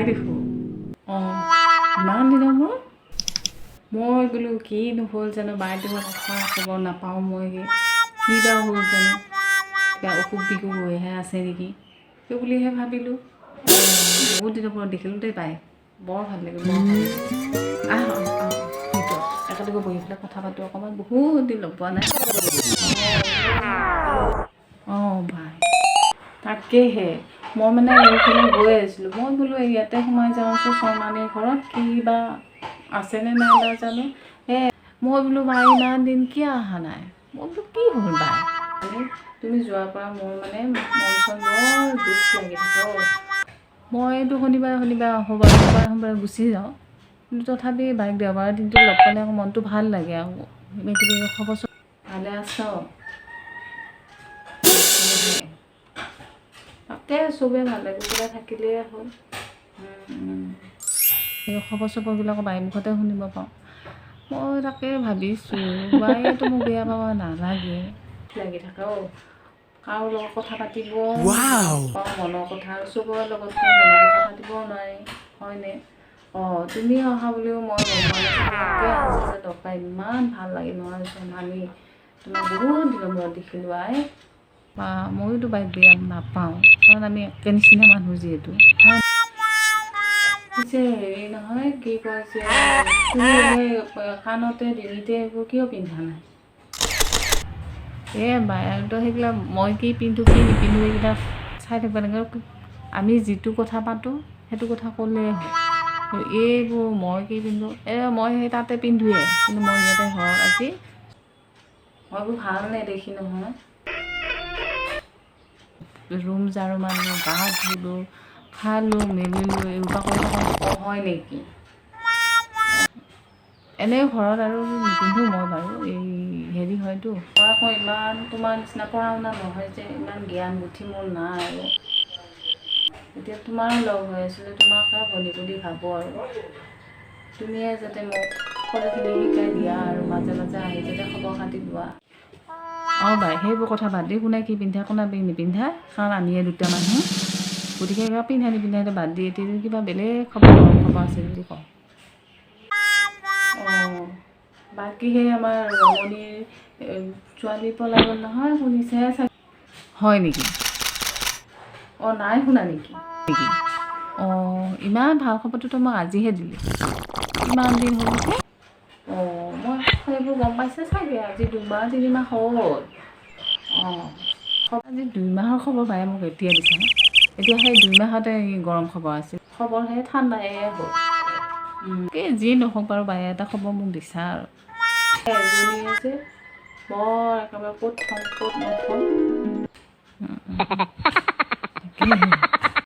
দেখোঁ। অঁ, ইমান দিনৰ মূৰত। মই বোলো কিনো হ'ল জানো, বাইদেউ খা খবৰ নাপাওঁ মই, কি বা হ'ল জানো, কিবা অসুখ বিসুখ হৈহে আছে নেকি সেই বুলিহে ভাবিলোঁ। বহুত দিনৰ মূৰত দেখিলোঁ দেই বাই, বৰ ভাল লাগিল, বৰ ভাল লাগিল। আহ আহ আহ, ভিতৰত একেলগে বহি পেলাই কথা পাতোঁ অকণমান, বহুত দিন লগ পোৱা নাই। অঁ বাই, তাকেহে মই মানে এইফালে গৈ আছিলোঁ। মই বোলো ইয়াতে সোমাই যাওঁচোন শৰ্মানীৰ ঘৰত, কি বা আছেনে নাই বা জানো। সেই মই বোলো বাই ইমান দিন কিয় অহা নাই? মই বোলো কি হ'ল বাই? তুমি যোৱাৰ পৰা মোৰ মানে মন চন বৰ দুখ লাগি থাকে অ'। মইতো শনিবাৰে শনিবাৰে আহোঁ বাৰু, সোমবাৰে সোমবাৰে গুচি যাওঁ, কিন্তু তথাপি বাইক দেওবাৰৰ দিনটো লগ পালে আকৌ মনটো ভাল লাগে। আৰু কিবা কিবি খবৰ চবৰ, ভালে আছ? তাকে চবেই ভালে কুশলে থাকিলেই হ'ল। এই খবৰ চবৰবিলাকো বাই মুখতে শুনিব পাওঁ। মই তাকে ভাবিছোঁ, বায়েতো মোক বেয়া পাব নালাগে। লাগি থাকে অ', কাৰো লগত কথা পাতিব নাপাওঁ মনৰ কথা, আৰু চবৰে লগত মনৰ কথা পাতিবও নোৱাৰি, হয়নে? অঁ, তুমি অহা বুলিও মই গম পোৱা নাছিলোঁ। তাকে আজি যে লগ পাই ইমান ভাল লাগিল নহয় সোণালী, তোমাক বহুত দিনৰ মূৰত দেখিলোঁ আই। বা ময়োতো বাইক বেয়া নাপাওঁ, কাৰণ আমি একে নিচিনা মানুহ যিহেতু, হয়। পিছে হেৰি নহয়, কি কয় যে তুমি এনেই কাণতে ডিঙিতে এইবোৰ কিয় পিন্ধা নাই? এই বায়েৰতো সেইবিলাক মই কি পিন্ধো কি নিপিন্ধো এইবিলাক চাই থাকিব লাগে। আমি যিটো কথা পাতোঁ সেইটো কথা ক'লেই হ'ল। এইবোৰ মই কি পিন্ধো, এই মই সেই তাতে পিন্ধোৱে, কিন্তু মই ইয়াতে ঘৰত আজি মই এইবোৰ ভাল নেদেখি নহয়। ৰুম ঝাৰু মাৰিলোঁ, গা ধুলোঁ, খালোঁ মেলিলোঁ, এইসোপা কৰি থকা হয় নেকি? এনেই ঘৰত আৰু নিপিন্ধো মই বাৰু, এই হেৰি হয়তো আকৌ ইমান তোমাৰ নিচিনা পঢ়া শুনা নহয় যে, ইমান জ্ঞান বুদ্ধি মোৰ নাই। আৰু এতিয়া তোমাৰো লগ হৈ আছিলে, তোমাকে ভনী বুলি ভাবোঁ আৰু তুমিয়ে যাতে মোক সকলোখিনি শিকাই দিয়া আৰু মাজে মাজে আহি যাতে খবৰ খাতি লোৱা। অঁ বাই, সেইবোৰ কথা বাদ দি, কোনে কি পিন্ধা কোনে কি নিপিন্ধা, কাৰণ আমিয়ে দুটা মানুহ, গতিকে কিবা পিন্ধা নিপিন্ধা সেইটো বাদ দি এতিয়া কিবা বেলেগ খবৰ খবৰ আছে বুলি কওঁ। অঁ, বাকী সেই আমাৰ ৰমণীৰ ছোৱালী পলাই গ'ল নহয়, শুনিছেহে চাগে? হয় নেকি? অঁ, নাই শুনা নেকি? অঁ, ইমান ভাল খবৰটোতো মই আজিহে দিলে, ইমান দিন হ'ল। অঁ, মই সেইবোৰ গম পাইছে চাগে, আজি 2 মাহ 3 মাহ হ'ল। অঁ, আজি 2 মাহৰ খবৰ পাই মোক এতিয়া দিছে। এতিয়া সেই 2 মাহতে গৰম খবৰ আছিল, খবৰ সেই ঠাণ্ডাহে হ'ল। এই যি নহওক বাৰু বায়ে এটা খবৰ মোক দিছা। আৰু এজনীয়ে যে বৰ একেবাৰে ক'ত থওঁ ক'ত নথওঁ। তাকেহে।